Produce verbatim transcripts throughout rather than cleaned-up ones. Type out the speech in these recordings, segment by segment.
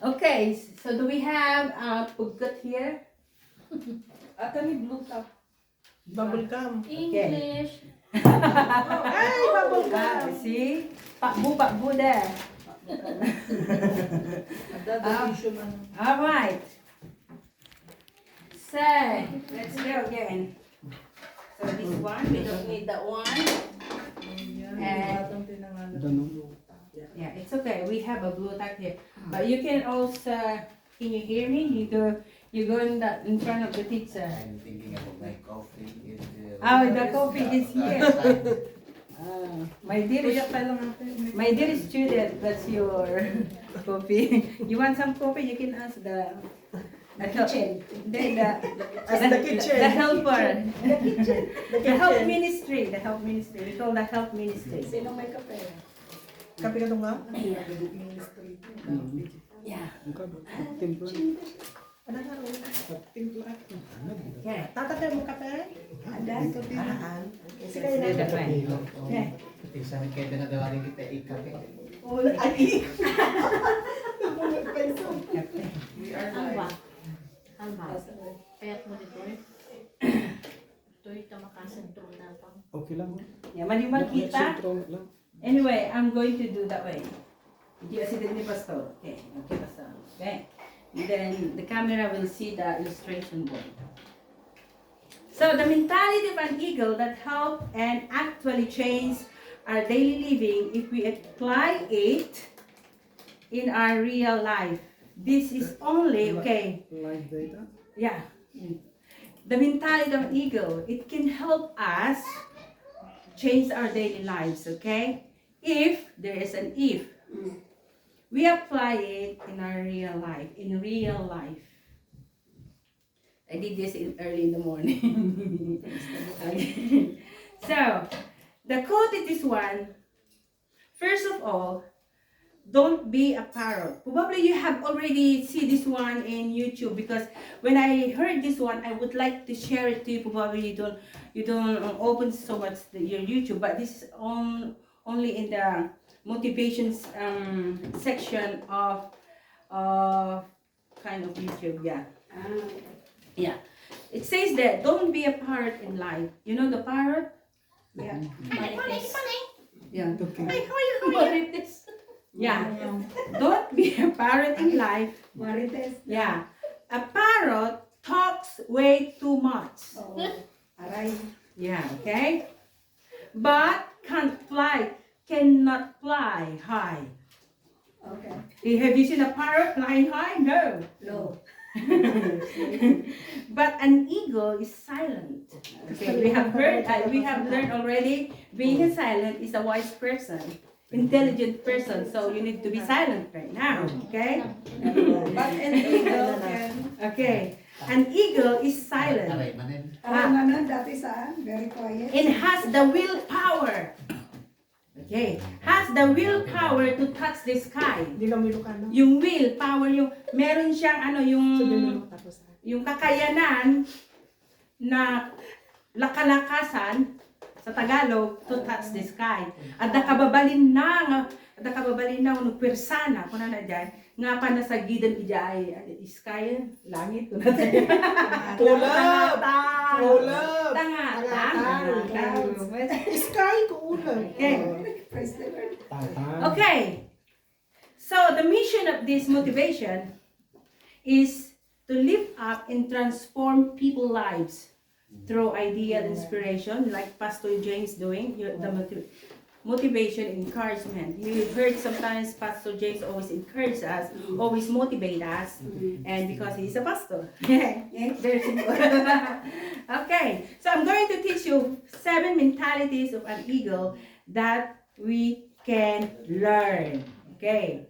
Okay, so do we have uh, pugot here? Ata ni Blue Top. Bubble gum. English. Ay, bubble Ah, gum. See? Pakbo, pakbo there. Ada da tissue man. All right. So, let's go again. So this one, we don't need that one. Yan, Eh. Batang pinangalan Ganun. ng Blue Top. Yeah, it's okay. We have a Blu Tack here. But you can also, can you hear me? You go, you go in the in front of the teacher. I'm thinking about my coffee. Is, uh, Oh, the coffee is here. Uh, my dear, Kuya, kailangan natin. my dear student, that's your coffee. You want some coffee? You can ask the the help. Then the, Ask the kitchen. the helper. The The help kitchen. Ministry. The help ministry. We call the help ministry. Sino may kape? Kape ka tunga? Ministry. Yeah. Ang ka ba? Timpla. Ano nga ron? Timpla. Okay. Tatapay mo kape? Andan? Kape na. Haan. Sige, sige, sige. Okay. Ati, sabi kayo na daw rin kita ikape. Wala. Ay, ikaw. Nabunot pa yung Okay. We are Alba. live. Alba. Payat mo dito eh. Ito'y tamakasentro na pang. Okay lang. Yeah, mali makita. Sentro lang. Anyway, I'm going to do that way. Did you accident ni Pastor? Okay, okay, Pastor. Okay. And then the camera will see the illustration board. So the mentality of an eagle that help and actually change our daily living if we apply it in our real life. This is only, okay, Live data. yeah. The mentality of an eagle, it can help us change our daily lives, okay? If there is an if. We apply it in our real life, in real life. I did this in early in the morning. Okay. So, the quote is this one. First of all, don't be a parrot. Probably you have already see this one in YouTube because when I heard this one, I would like to share it to you. Probably you don't you don't open so much the, your YouTube, but this is on only in the motivations um, section of of kind of YouTube. Yeah, Ah, yeah. It says that don't be a parrot in life. You know the parrot? yeah. Marites. Yeah. Okay. Marites. Yeah. Don't be a parrot in life. Marites. Yeah. A parrot talks way too much. Oo. Aray. Yeah, okay? But can't fly, cannot fly high. Okay. Eh, have you seen a parrot flying high? No. Low. But an eagle is silent. Okay, we have heard, uh, we have learned already, being a silent is a wise person, intelligent person. So you need to be silent right now, okay? But an eagle can... Okay, an eagle is silent. Aray, manen. Aray, manen, dati saan? Very quiet. It has the willpower. Okay, has the willpower to touch the sky. Hindi lang Ilocano. Yung willpower, yung meron siyang ano, yung Sabihin mo tapos. yung kakayanan na lakalakasan sa Tagalog to touch the sky. At nakababalin na nga, at nakababalin na, nagpwersa na, kuna na dyan, nga panasagidan ijay, ano, sky, langit, kuna na dyan. Ulap! Tangatan. Ulap! Tangatan. Tangatan. Tangatan. Sky ko ulap. Okay. Praise the Lord. Tangatan. Okay. So the mission of this motivation is to lift up and transform people's lives through ideal inspiration, like Pastor James doing, your, the motiv- motivation, encouragement. You heard sometimes Pastor James always encourage us, always motivate us, and because he's a pastor. Yeah, very simple. Okay, so I'm going to teach you seven mentalities of an eagle that we can learn. Okay.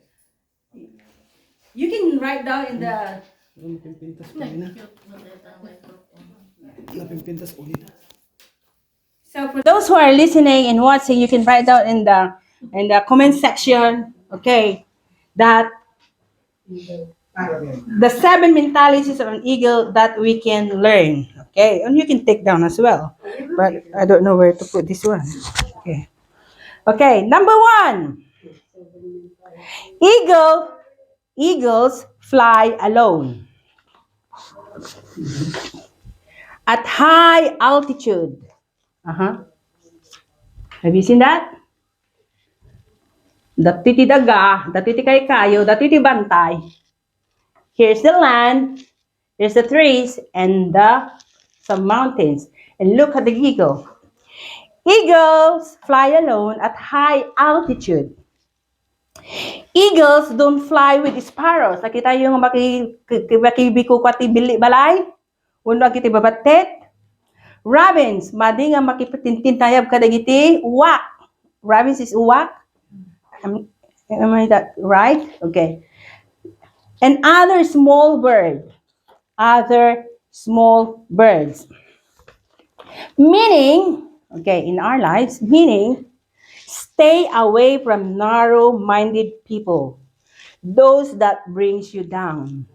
You can write down in the Napimpintas ko na. Napimpintas ko na. So for those who are listening and watching, you can write down in the in the comment section, okay, that the seven mentalities of an eagle that we can learn. Okay, and you can take down as well. But I don't know where to put this one. Okay. Okay, number one. Eagle eagles fly alone at high altitude. Uh-huh. Have you seen that? Dati ti daga, dati ti kaykayo, dati ti bantay. Here's the land, here's the trees, and the some mountains. And look at the eagle. Eagles fly alone at high altitude. Eagles don't fly with sparrows. Nakita yung maki-, ki-, ki-, makibikuko ti bili balay? Wenno dagiti babattet? Robins, madi nga makipatintintayab kadagiti uwak. Robins is uwak? Am, am I that right? Okay. And other small bird. Other small birds. Meaning, okay, in our lives, meaning, stay away from narrow-minded people, those that brings you down.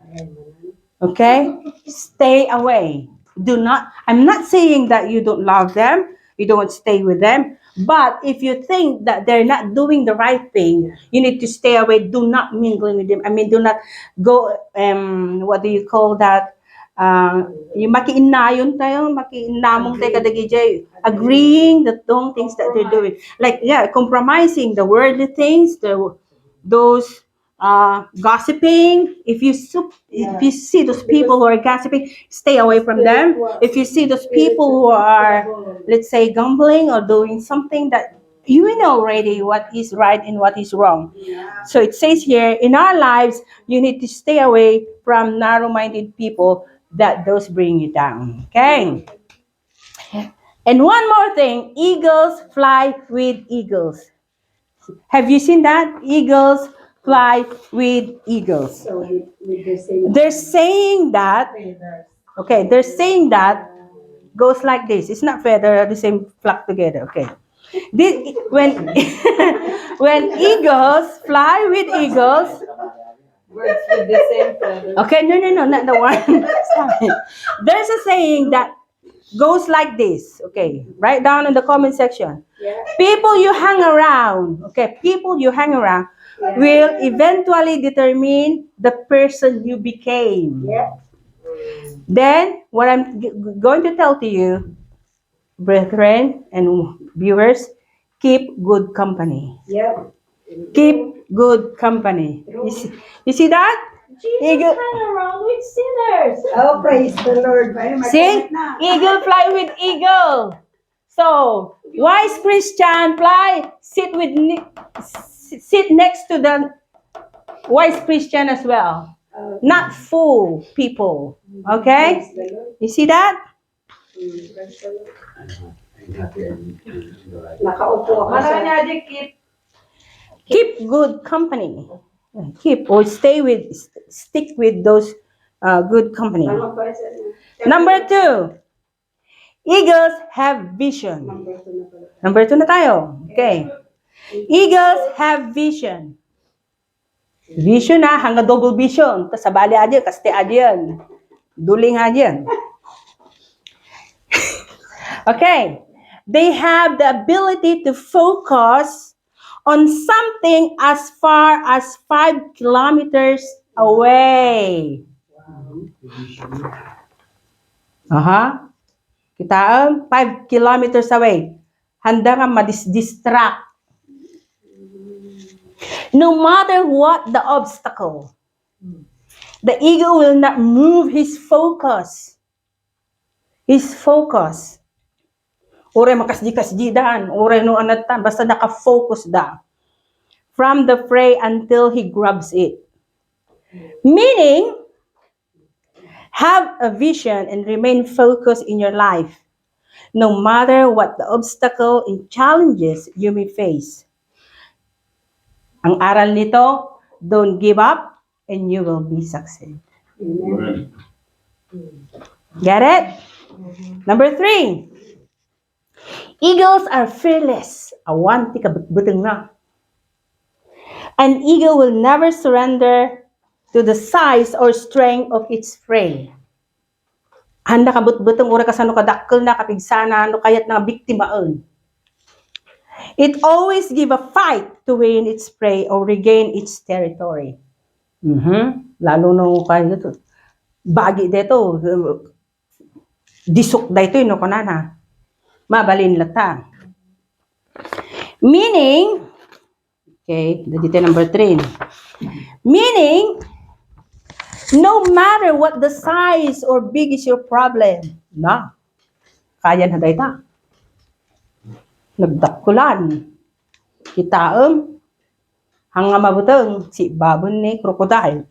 Okay? Stay away. Do not, I'm not saying that you don't love them, you don't stay with them, but if you think that they're not doing the right thing, you need to stay away. Do not mingle with them. I mean, do not go, um, what do you call that? Uh, yung makiinnayon tayo, makiinnamong tayo kadagiti agreeing the wrong things that they're doing. Like, yeah, compromising the worldly things, the, those uh, gossiping. If you sup- if you see those people who are gossiping, stay away from them. If you see those people who are, let's say, gambling or doing something that you know already what is right and what is wrong. So it says here, in our lives, you need to stay away from narrow-minded people that those bring you down. Okay? And one more thing, eagles fly with eagles. Have you seen that? Eagles fly with eagles. So with, with the same They're saying that, feathers. Okay, they're saying that goes like this. It's not feather, the same flock together. Okay. This, when when eagles fly with eagles, Birds with the same feather. Okay, no, no, no, not the one. Sorry. There's a saying that goes like this. Okay, write down in the comment section. Yeah. People you hang around, okay, people you hang around Yeah. will eventually determine the person you became. Yeah. Then, what I'm g- g- going to tell to you, brethren and viewers, keep good company. Yep. Keep good company. You see, you see that? Jesus Eagle- hang around with sinners. Oh, praise the Lord. Ay, See? Eagle fly with eagle. So, wise Christian fly, sit with ne- s- sit next to the wise Christian as well. Uh, Not fool people. Okay? Praise the Lord. You see that? Nakaupo ako sa Maranya di keep. Keep good company. Keep or stay with, stick with those uh, good company. Tama pa, sir. Number two, eagles have vision. Number two na pala. Number two na tayo. Okay. Eagles have vision. Vision na, hanggang double vision. Tas sabali aja, kasti aja yan. Duling aja yan. Okay. They have the ability to focus on something as far as five kilometers away. Aha. Kitaem? Five kilometers away. Handa nga madis-distract. No matter what the obstacle, the eagle will not move his focus. His focus. Uray makasdi-kasdidan, uray no anatan, basta nakafocus da. From the prey until he grabs it. Meaning, have a vision and remain focused in your life, no matter what the obstacle and challenges you may face. Ang aral nito, don't give up and you will be succeed. Amen. Get it? Number three, eagles are fearless. Awan ti kabutbutengna. An eagle will never surrender to the size or strength of its prey. Handa kabutbuteng uray kasano kadakkelna, kapigsana, no kayatna nga biktimaen. It always give a fight to win its prey or regain its territory. Mhm. Lalo no kay ito, bagi dito, disok daytoy no kunana. Mabalin latta. Meaning, okay, dagiti number three. Meaning, no matter what the size or big is your problem, na, kaya na dayta. Nagdakkulan. Kitaem, hanga mabuteng, si baben ni crocodile.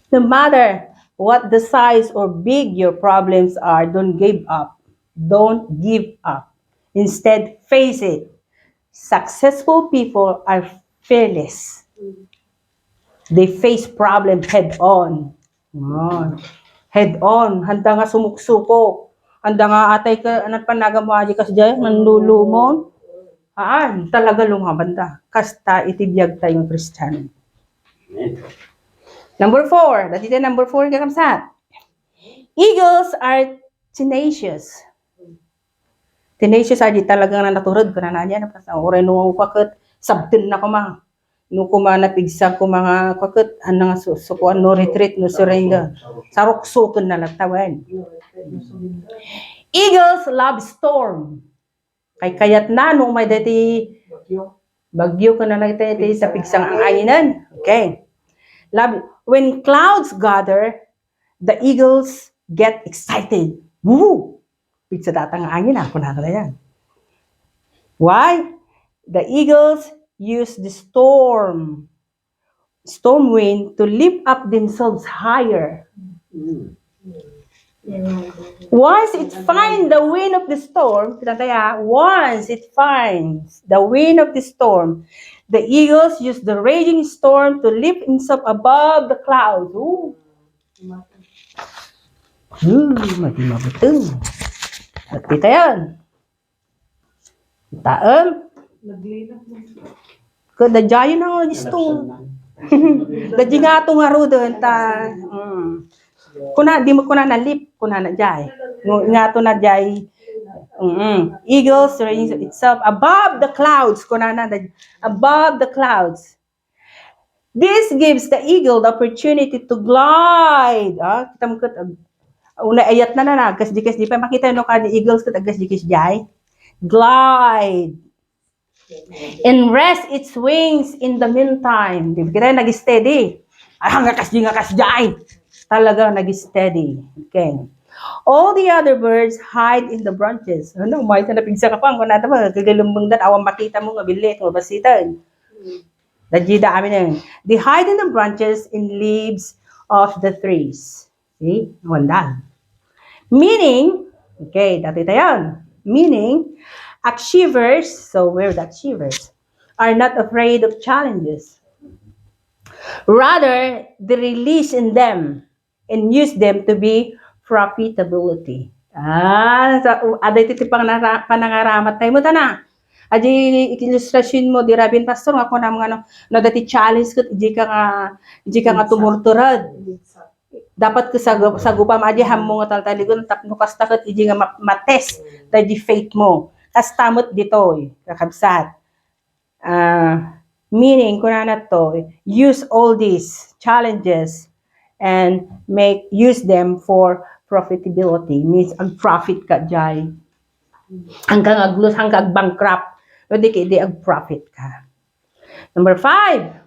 No matter what the size or big your problems are, don't give up. Don't give up. Instead, face it. Successful people are fearless. They face problem head on. Ah, head on. Handa nga sumuksuko. Handa nga atay ka, anat panaga mo aji kas jay, manlulumon. Haan, talaga lumabanda. Kasta iti biag tayo nga Kristiano. Number four. Dati tayo number four, kakabsat. Eagles are tenacious. Tenacious aji talaga nga natured, kunana niya, no? Uray no, kaket, sabten na kuma. No kuma napigsa ko mga kaket, ano nga su-, sukuan, no retreat, no surrender. Saruksuken na lang tawen. Eagles love storm. Kay kayat na, no, may dati bagyo ka na lang tayo sa pigsang anginan. Okay. Love, when clouds gather, the eagles get excited. Woo! Pigsa data nga angin, ah, kunana yan. Why? The eagles use the storm, storm wind to lift up themselves higher. Once it finds the wind of the storm, kita kaya, once it finds the wind of the storm, the eagles use the raging storm to lift himself above the clouds. Ooh. Hmm, mati mabuteng. At kita yan. Taem. Kada jayo na nga isto. Dadya nga ato nga ruden ta. Mm. Kuna, di mo kuna na lip, kuna na jay. Nga ato na jay. Mm. Eagles raising itself above the clouds. Kuna na, above the clouds. This gives the eagle the opportunity to glide. Ah, kita mo ket, ah, una ayat na na, na, kasdi, kasdi pa makita no kadi eagles ket agkasdi, kasdi ay. Glide. And rest its wings in the meantime. Di ba kita nag-steady? Ay, nga kasdi, nga kasdi ay. Talaga nag-steady. Okay. All the other birds hide in the branches. Ano, may ka napigsa ka pa, ang kunata mo, kagalumbang dan, awan makita mo nga bilit, mabasitan. Dagida amin. They hide in the branches and leaves of the trees. See? Wandal. Meaning, okay, dati tayo. Meaning, achievers, so we're the achievers, are not afraid of challenges. Rather, they relish in them and use them to be profitability. Ah, sa, ada iti ti panara-, panangaramat tayo mo, tana. Adi ilustrasyon mo, di rabin pastor, nga kunam nga no, no, dati challenge ket, iji ka nga, iji ka nga tumurturad. Dapat ket sagu-, sagupam adi hammo nga taltaligon, tapno kasta ket iji nga ma-, matest, ta iji faith mo. Kasta met ditoy, kakabsat. Ah, meaning, kunana to, use all these challenges and make, use them for profitability. Means, ag-profit ka, jay. Hanggang ag-lose, hanggang ag-bankrupt. No, di ka, di ag-profit ka. Number five,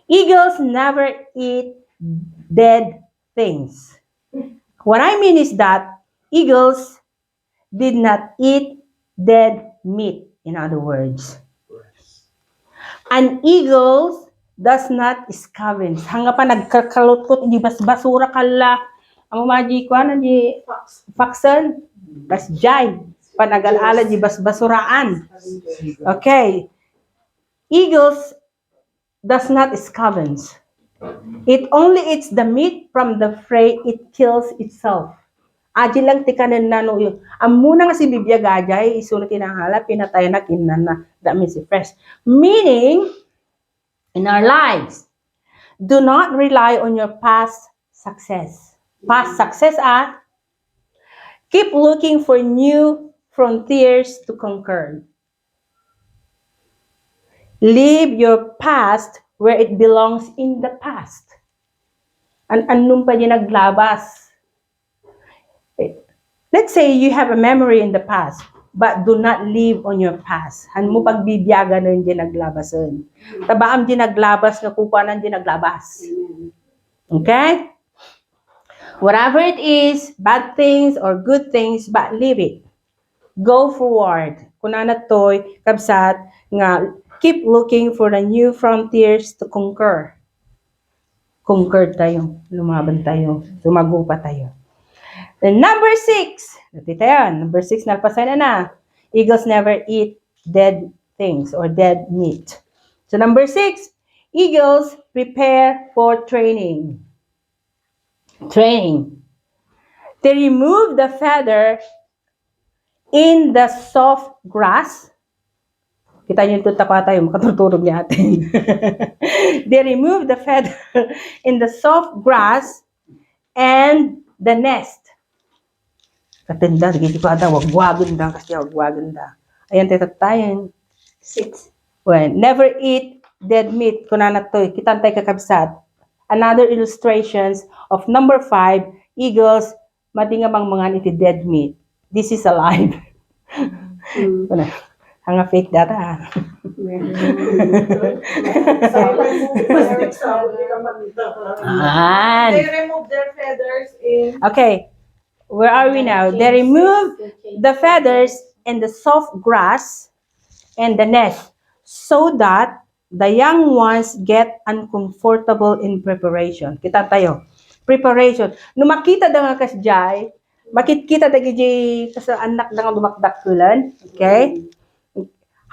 eagles never eat dead things. What I mean is that eagles did not eat dead meat, in other words. An eagle does not scavenge. Hanga pa nagkakalutko iti basbasura kalla. Amo maji kuan, di foxen. Kas jay. Panagal-ala di basbasuraan. Okay. Eagles does not scavenge. It only eats the meat from the prey it kills itself. Aji lang ti kanenna no, ammona nga sibibiag ajay, isu no kinangala, pinatayna, kinnana, that means fresh. Meaning, in our lives, do not rely on your past success. Past success, ah, keep looking for new frontiers to conquer. Leave your past where it belongs in the past. An-, annum pay di naglabas. Let's say you have a memory in the past, but do not live on your past. Hanmo pagbibiaganen di naglabasen. Tabaam di naglabas nga kukuanan di naglabas. Okay? Whatever it is, bad things or good things, but leave it. Go forward. Kunana toy, kabsat, nga keep looking for the new frontiers to conquer. Conquer tayo, lumaban tayo, tumagupa tayo. And number six, dati tayo, number six, nalpasan na na. Eagles never eat dead things or dead meat. So number six, eagles prepare for training. Training. They remove the feather in the soft grass. Kita niyo ito, takwa tayo, makaturturog ni ate. They remove the feather in the soft grass and the nest. Katenda, sige, ko ada, wagwagen da, kasi wagwagen da. Ayan, teta tayo. Six. Well, never eat dead meat. Kunana to, kita tayo kakabsat. Another illustrations of number five, eagles, madi nga mangmangan iti dead meat. This is alive. Mm. Kuna, hanga fake data, ah. An. They remove their feathers in. Okay. Where are we now? They remove the feathers and the soft grass and the nest so that the young ones get uncomfortable in preparation. Kita tayo. Preparation. No makita da nga kasjay, makitkita dagiti kas annak da nga dumakdakkelan. Okay?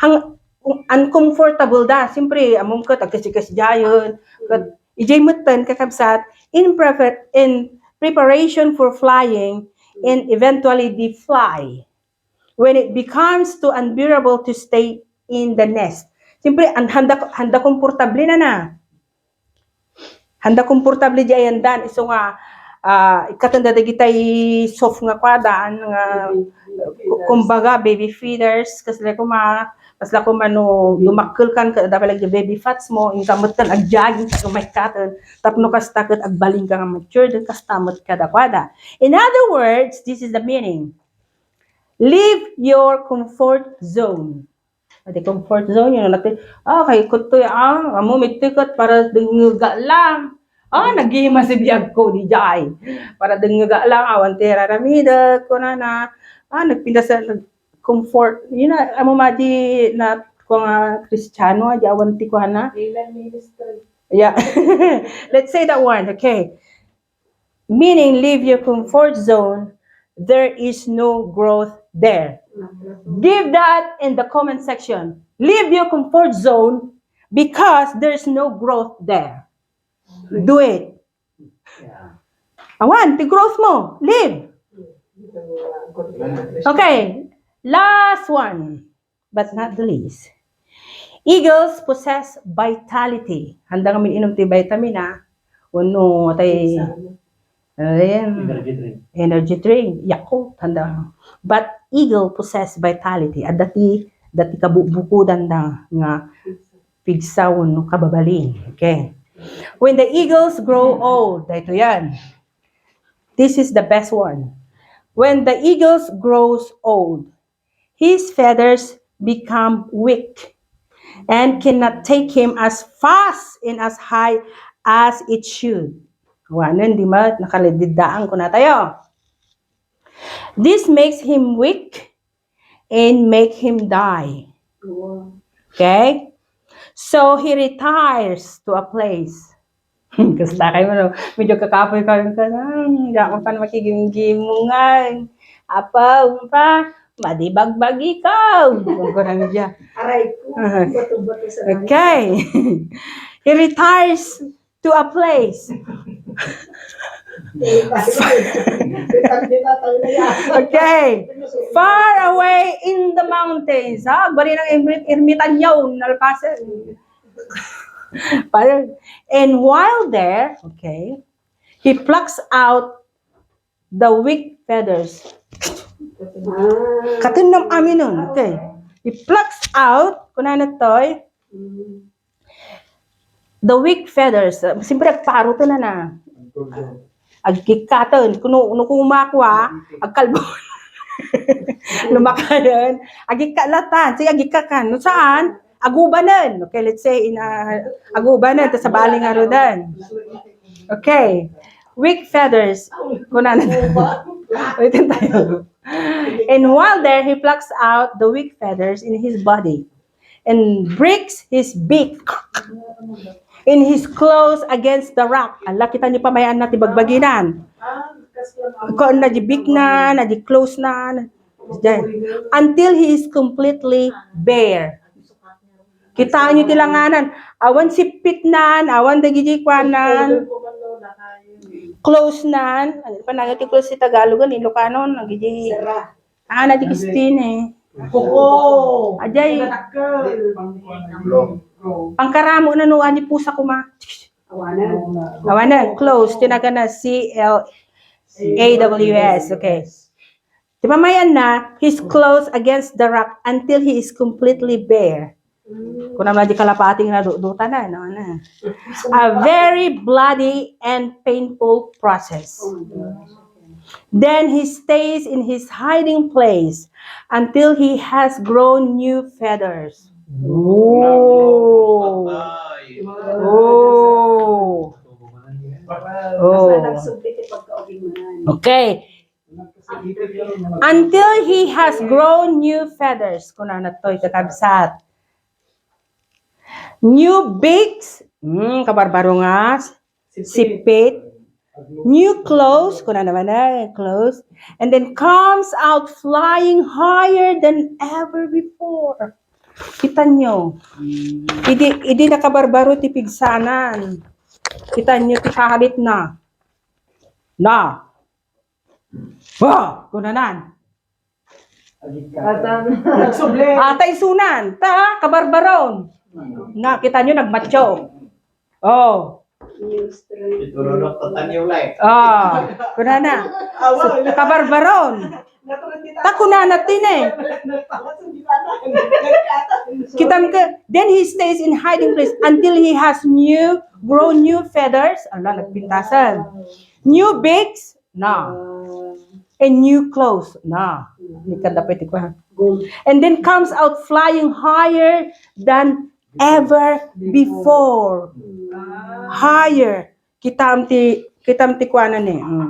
Hang, uncomfortable da. Siyempre, among ket agkasi-kasidayon. Ket, ijay metten, kakabsat, in, prefer, in preparation for flying and eventually they fly. When it becomes too unbearable to stay in the nest. Siyempre, an-, handa, handa komportable na na. Handa komportable di ayandan. Isu nga, ah, ikatenda dagitay soft nga kuadaan nga, ku-, kumbaga, baby feeders, kasla kuma, kasla kuma no dumakkel kan, kada balag di baby fats mo, inka metten agjogging ka, kumaikkaten, tapno kasta ket agbalin ka nga matured, kasta met kada kuada. In other words, this is the meaning. Leave your comfort zone. Adi comfort zone, yun, natin, ah, kay kuttoy, ah, amo, mitiket para dengngega lang. Ah, nagima si biag ko, di jay. Para dengngega lang, awan ti raramidek, kunana. Ah, nagpintas, nag-, comfort. Yun na, amo, madi na, kung, ah, Kristiano, di awan ti kuana. Amen ministry. Yeah. Let's say that one, okay. Meaning, leave your comfort zone, there is no growth there. Give that in the comment section. Leave your comfort zone because there's no growth there. Do it. Awan, ti growth mo. Leave. Okay. Last one. But not the least. Eagles possess vitality. Handa nga min-inom ti vitamin, ah. Wenno, tay, ayan. Energy drink. Energy drink. Yakult, handa. But eagle possess vitality. Adda ti, adda ti kabubukodan da nga pigsa wenno kababalin. Okay. When the eagles grow old, dayto yan. This is the best one. When the eagles grows old, his feathers become weak and cannot take him as fast and as high as it should. Wanen, di ma-, nakalididaan ko na tayo. This makes him weak and make him die. Okay? So, he retires to a place. Kasta kayo, no? Medyo kakapoy kayo ka na. Hindi ako pa makigimgimungan. Apa, umpa, madibagbag ikaw. Ang kurang dyan. Aray ko, bato-bato sa langit. Okay. He retires to a place. Okay. Far away in the mountains. Ha? Bali ng ermit-, ermitanyo, nalpasan. And while there, okay, he plucks out the weak feathers. Katun nam aminon, okay. He plucks out, kunana toy, The weak feathers, uh, siyempre, agparoten na. Agkikkaten. Kuno, no kumakwa, agkalbon. No makanen, agikkalatan. Sige, agikkakan. No saan, agubanen. Okay, let's say, in, uh, agubanen, tas sabali nga rodan. Okay. Weak feathers. Kunana. Ulitin tayo. And while there, he plucks out the weak feathers in his body and breaks his beak in his claws against the rock. Ala, kita ni pamayan na ti bagbaginan. Ko na di beak na, na di claws na. Diyan. Until he is completely bare. Kita nyo ti langanan. Awan sippitnan, awan dagiti kuanan. Claws nan. Ano pa na ti claws ti Tagalog, ni Ilocano, nagidi. Sera. Ah, na di Christine eh. Kuko. Ajay. Nadakkel. Pangkaramo na no, ani pusa kuma. Awanan. Awanan, claws. Tinagana C L A W S. Okay. Ti pamayan na, his claws against the rock until he is completely bare. Kuna man di kalapati nga dudutanan, no, na. A very bloody and painful process. Then he stays in his hiding place until he has grown new feathers. Oh. Oh. Oh. Okay. Until he has grown new feathers. Kunana toy, kakabsat. New beaks. Hmm, kabarbaro nga. Sipit. New claws. Kuna naman na, claws. And then comes out flying higher than ever before. Kita nyo. Idi, idi nakabarbaro ti pigsanan. Kita nyo ti kahalit na. Na. Ba! Kunanan. Atan. Nagsubli. Ah, ta isunan. Ta, kabarbaron. Na, kita nyo, nagmatyo. Oh. Itururok ko tanyo, like. Ah, kunana. Awa, wala. Kabarbaron. Ta kunana tin eh. Kitam ka, then he stays in hiding place until he has new, grown new feathers. Ala, nagpintasan. New beaks, na. And new clothes, na. Ni kada pwede ko, ha? And then comes out flying higher than ever before. Higher. Kitam ti, kitam ti kuana ni. Hmm.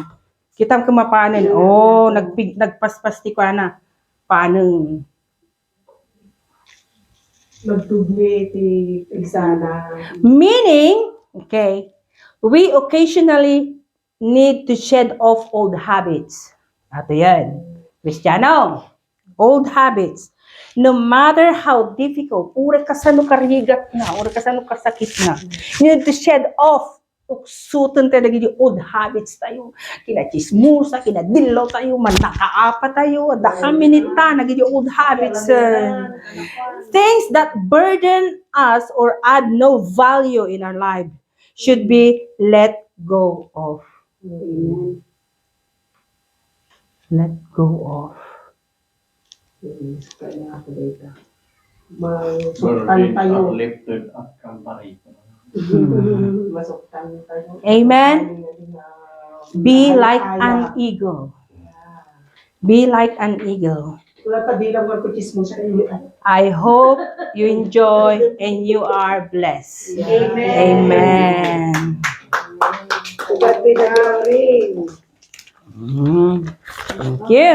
Kitam kumapanen. Oh, nagpig-, nagpaspas ti kuana. Panen. Magtugni ti pigsana. Meaning, okay, we occasionally need to shed off old habits. Ato yan. Kristiano, old habits. No matter how difficult, uray kasano karigat na, uray kasano kasakit na, you need to shed off. Uksoten tayo dagiti old habits tayo. Kinachismosa, kinadillo tayo, mannakaapa tayo. Adda kami ni ta, dagiti old habits, eh. Things that burden us or add no value in our life should be let go of. Amen. Let go of. Yes, kaya ako dito. Masuktan tayo. Burden are lifted at Calvary. Masuktan tayo. Amen. Be like an eagle. Be like an eagle. Wala pa bilang magkuchismosa. I hope you enjoy and you are blessed. Amen. Amen. To God be the glory. Mm. Thank you.